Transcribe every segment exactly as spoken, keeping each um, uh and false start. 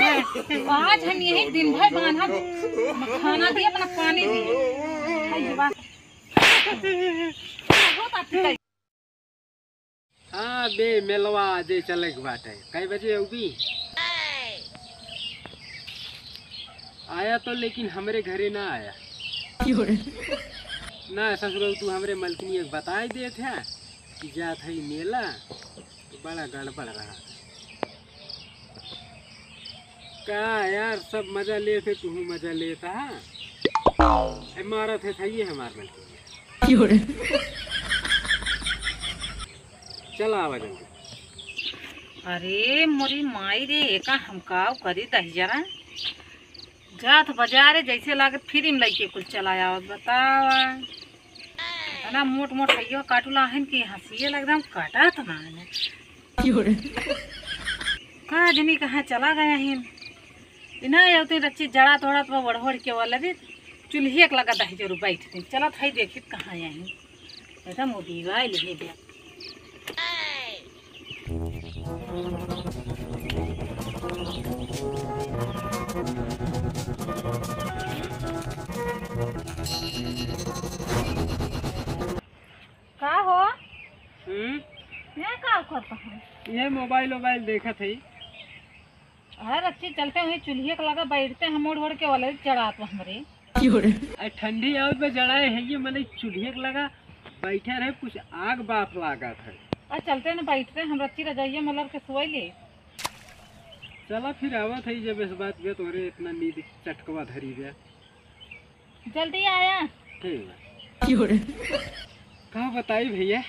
आज हम यही दिन भर बान्हा, खाना दिए, अपना पानी दिए। हाय रे बा। हाँ बे, मेलवा जे चले के बाटे, कै बजे अउबी? आया तो, लेकिन हमरे घरे ना आया। क्यों रे? ना ससुरऊ, तू हमरे मलकिनी एक बताई देत है कि जात है मेला, तो बड़ा गड़बड़ रहा। का यार, सब मजा लेत है, तू मजा लेत है। ए, मारत है, था ये हमार मलकिनी। क्यों रे? चला आवा जल्दी। अरे मोरी माई रे, एका हम काव करी दहिजरा। जात बाजारे जैसे लागत फिल्म लइके कुल चला आवत, बतावा। इतना मोट मोट हइयो काटुला हन कि हंसिए लगदम काटत ना है। का जनी कहाँ चला गया हिन। इना यौती रच्ची जड़ा तोड़त बा, ओढ़ ओढ़ के वाला रे, चुल्हिए के लगा दही जरूर बैठ गई। चलत है देखित कहाँ यहीं। एकदम उबीवाइल है बे। का हो? हम्म? ये का करत है? ये मोबाइल वोबाइल देखत है। अरे रच्ची चलते वही चुल्हिए के लगा बैठते हैं, ओढ़ ओढ़ के वाले चढ़ात बा हमरे। अरे ठंडी आवत बा, जड़ाए है ये, मने चुल्हिए के लगा बैठे रहे, कुछ आग बाफ लागत है। अरे चलते न बैठते, हम रच्ची रजाइए में लड़ के सोई ले। चला फिर आवत है, जब इस बात बे तोरे इतना नींद चटकवा धरी बे। जल्दी आया। ठीक बा। का बताई भैया,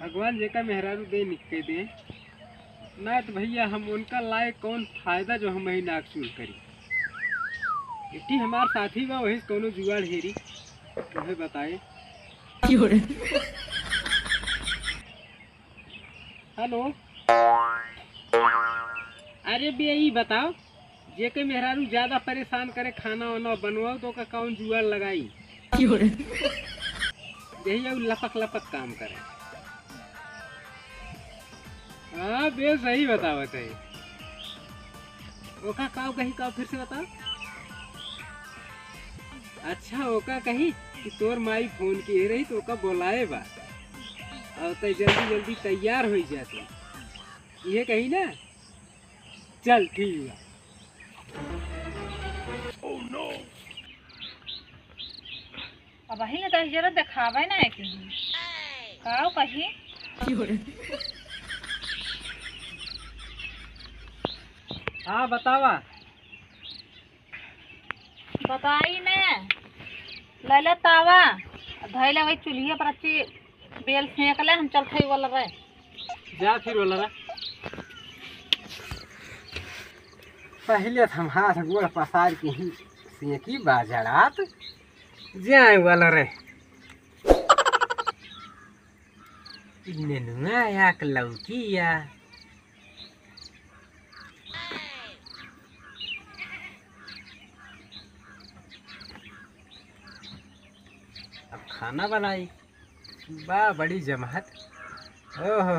भगवान जेका मेहरारू दे निके दे, ना तो भैया हम उनका लायक कौन फायदा जो हम वही नाक चूल करी। इतनी हमार साथी बा, वही से कौनो जुगाड़ हेरी, तुम्हें बताए। हेलो, अरे बे, ई बताओ, जेके मेहरारू ज्यादा परेशान करे, खाना वाना बनवाओ, तो ओका कौन जुगाड़ लगाई? यही अब लपक लपक काम करे। हाँ बे, सही बतावत है। ओका काव कही, काव फिर से बताओ। अच्छा, ओका कही कि तोर माई फोन किए रही तो ओका बोलाए बा, और तै जल्दी जल्दी तैयार हो जाते, ये कही ना। चल ठीक बा। अब अही ने दस जरा देखावे ना है कहीं। काव कही? हाँ बतावा। बताई ने, लैला तावा, धैला वही चुल्हिया पर अच्छी बेल सेंक ले, हम चलत हई वाला रे। जा फिर वाला रे। पहिले त हम हाथ गोड़ पसार के ही सेंकी बाजड़ात जाए वाला रे। ई नेनुआ या के लौकी या। अब खाना बनाई। बा बड़ी जमहत। ओहो,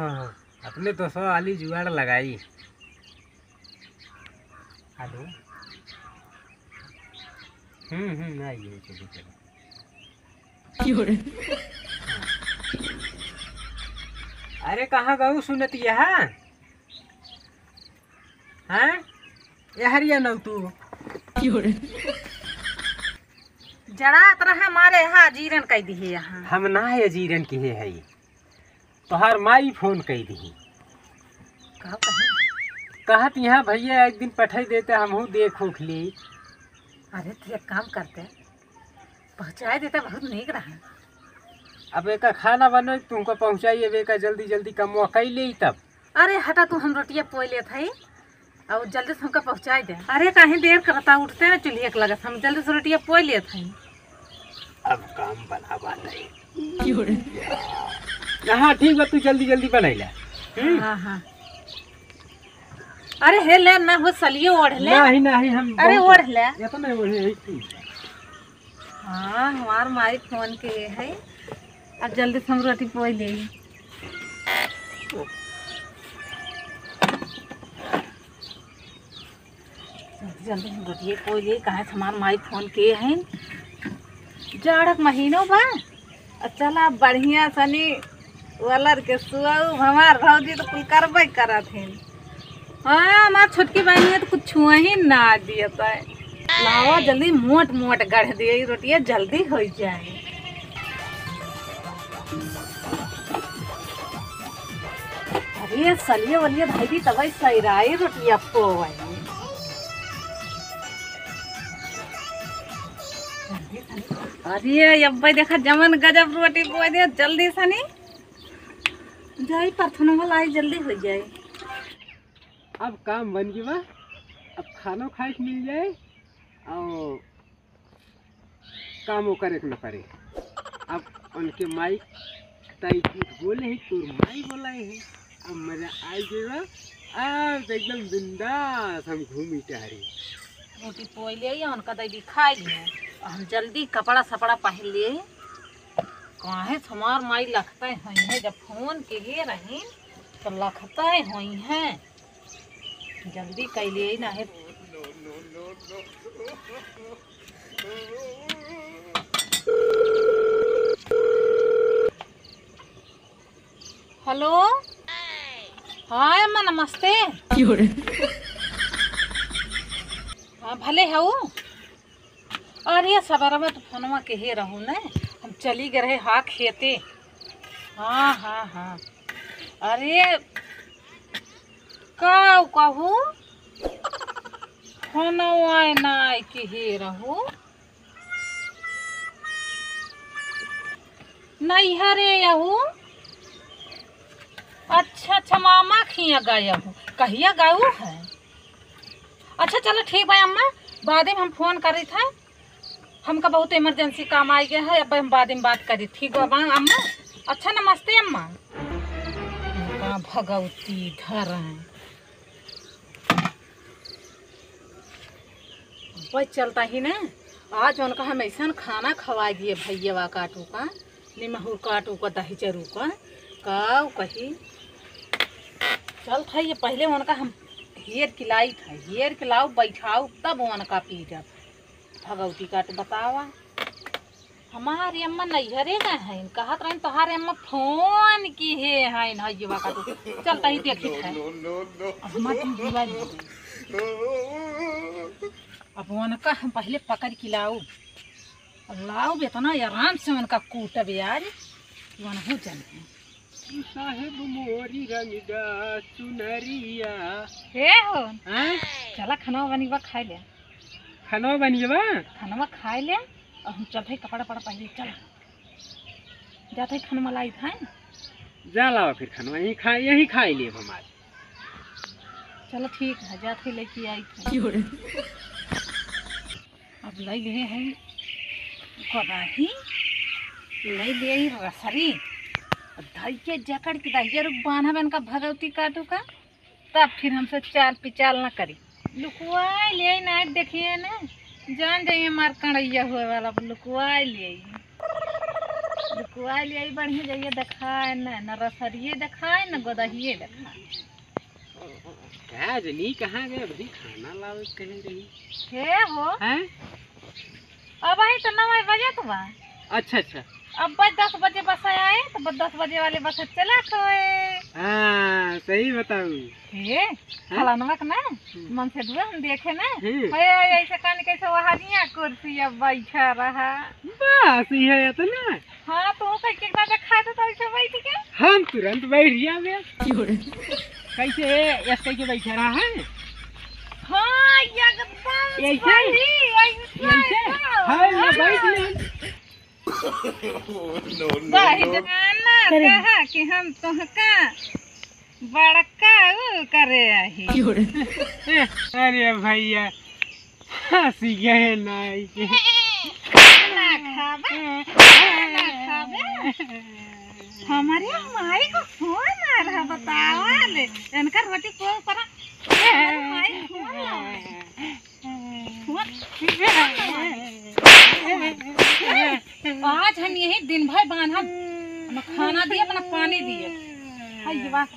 अपने तो सौ आली जुगाड़ लगाई। हेलो। हम्म, हम्म, आई, आई, चलो, चलो। अरे, कहाँ गऊ सुनत यहाँ? हैं? ए हरिया नौ तू। जड़ात रहा मारे हा अजीरन कह दिहे यहाँ। हम ना है अजीरन किहे है, तोहार माई फोन कह दिही। का कही? कहत यहाँ भैया एक दिन पठाई देते, हमहू देख उख ली। अरे तो एक काम करते, पहुँचाए देते, बहुत नीक रहा। अब एका खाना बनवे तुमको पहुँचाई, अब एका जल्दी जल्दी कमवा कई ले तब। अरे हटा तू, हम रोटिया पोई लेत हई। और जल्दी से हमका पहुँचाई दे। अरे काहे देर करता, उठते ना चुल्हिया के लगत, हम जल्दी से रोटिया पोई लेत हई। अब काम बनावा नहीं। हाँ ठीक बा, तू जल्दी जल्दी बनाई ले। हम्म? हाँ, हाँ। अरे हे ले ना हो सलियो ओढ़ ले। नहीं, नहीं, हम अरे बहुत ओढ़ ले। इतना ओढ़े है, ठीक बा। हाँ, हमार माई फोन के है। अब जल्दी से हम रोटी पोई ले। जल्दी जल्दी हम रोटिए पोइ लिए, काहे से हमार माई फोन किए हैं। जाड़क महीनो बा, आ चला बढ़िया सनी वलर के सुअऊ, हमार भौजी तो कुल करबे करत हैं। हाँ, हमार छोटकी बहनी है तो कुछ छुआ ही ना दिए तो। लावा जल्दी मोट मोट गढ़ दिए, ई रोटिया जल्दी हो जाए। अरे सलिए वलिए भाई भी तबई सैराई रोटिया पोवई। अरे अब्बे देखा जमन गजब रोटी पोइ दिया जल्दी सनी। जाई परथनो वाला आई जल्दी हो जाए। अब काम बन गई बा, अब खानो खाए के मिल जाए और कामो करे के न पड़े। अब उनके माई ताई कुछ बोले है, तोर माई बोला है, अब मजा आ गया। अब तो एकदम बिंदास हम घूमी टहरी। रोटी पोइ लिए, उनका दे दी खाई लिए। हम जल्दी कपड़ा सपड़ा पहन लिए। काहे से हमार माई लखते होई है, जब फोन किहे रही तो लखते होई है। जल्दी कैले ही ना है। हेलो, हाँ अम्मा नमस्ते। हाँ भले हऊ। अरे सबरवा तो फोनवा किहे रहू ने, हम चली गए रहे हा खेते। हाँ हाँ हाँ। अरे का कहू, फोनवा ना किहे रहू। नैहरे यहू। अच्छा अच्छा, मामा खिया गए हूँ। कहिया गऊ है? अच्छा चलो ठीक बा अम्मा, बादे में हम फोन करी था। हमका बहुत इमरजेंसी काम आई गया है, अब हम बादे में बात करी। ठीक बा अम्मा। अच्छा नमस्ते अम्मा। का भगवती धर हैं। बस चलता ही ना, आज उनका हम ऐसन खाना खवाई दिए भैया काटू का, निमहू काटू का, दही चरू का, का कही। चल था ये पहले उनका हम हेर किलाई था, हेर किलाऊ बैठाऊ तब उनका पीटब। भगवती काट बतावा। हमारे अम्मा नैहरे गए हैं, कहत रहन तोहारे अम्मा फोन किहे हैं, हइये बा का तो चलता ही देखित है। अब मत ही जीवा जी। अब उनका हम पहले पकड़ के लाऊ, लाऊ बेतना आराम से उनका कूटब यार, कि उनहु जन है। साहेब मोरी रंगदार चुनरिया। हे हो। हैं? चला खनवा बनी बा खाए ले। खनवा बनी बा? खनवा खाए ले। और हम चलते ही कपड़ा पड़ा पहले चल। जाते ही खनवा लाई था। जा लावा फिर खनवा, यहीं खा, यहीं खाई लेब हम आज। चलो ठीक है, जाते ही लेके आई था। अब लाई ले है कड़ाही, लाई ले है रसरी। अब धई के जकड़ के दहिया रुक बान्हब इनका भगवती काटू का। तब फिर हमसे चाल पिचाल न करी। लुकवाई ले ना, देखिए ना, जान जाइए मार कड़ैया हुए वाला, लुकवाई ले। लुकवाई ले बढ़िया जाइए देखाए ना, न रसरिए देखाए, न गोदहिए देखाए। का जनी कहाँ गए, अभी खाना लावे कहे रही। हे हो। हैं? अब आई तो नौ बजे तो बा। अच्छा, अच्छा। अब बस दस बजे बस आए, तो बस दस बजे वाले बस चला तो है। हाँ, सही बताऊ। हे, हाँ? फलानवा के ना, हम्म। मन से दुआ हम देखे ना। हम्म। हे, ऐसे कान कैसे वहानिया कुर्सी अब बैठा रहा। बस, ये है तो ना। हाँ, तो कह के एक बार देखा दे तो ऐसे बैठ के। हम तुरंत बैठ जावे। कैसे, ऐसे कह के बैठा रहा है? हाँ, एकदम ऐसे? सही, ऐसे, ऐसे? ऐसे। हाँ, ये बैठ ले। भाई जाना करे। कहा कि हम तोहका बड़का ऊ करे आही। अरे भैया, हंसी गए नाई के। ना खाबे, ना खाबे। हमारे माई को फोन आ रहा, बतावा ले। इनका रोटी को करा। हमारे माई को फोन आ रहा। आज हम यही दिन भर बांधब, न खाना दिए, न पानी दिए। हाय, ये बात।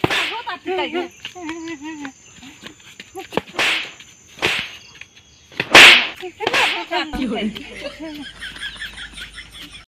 बहुत अच्छी लगी।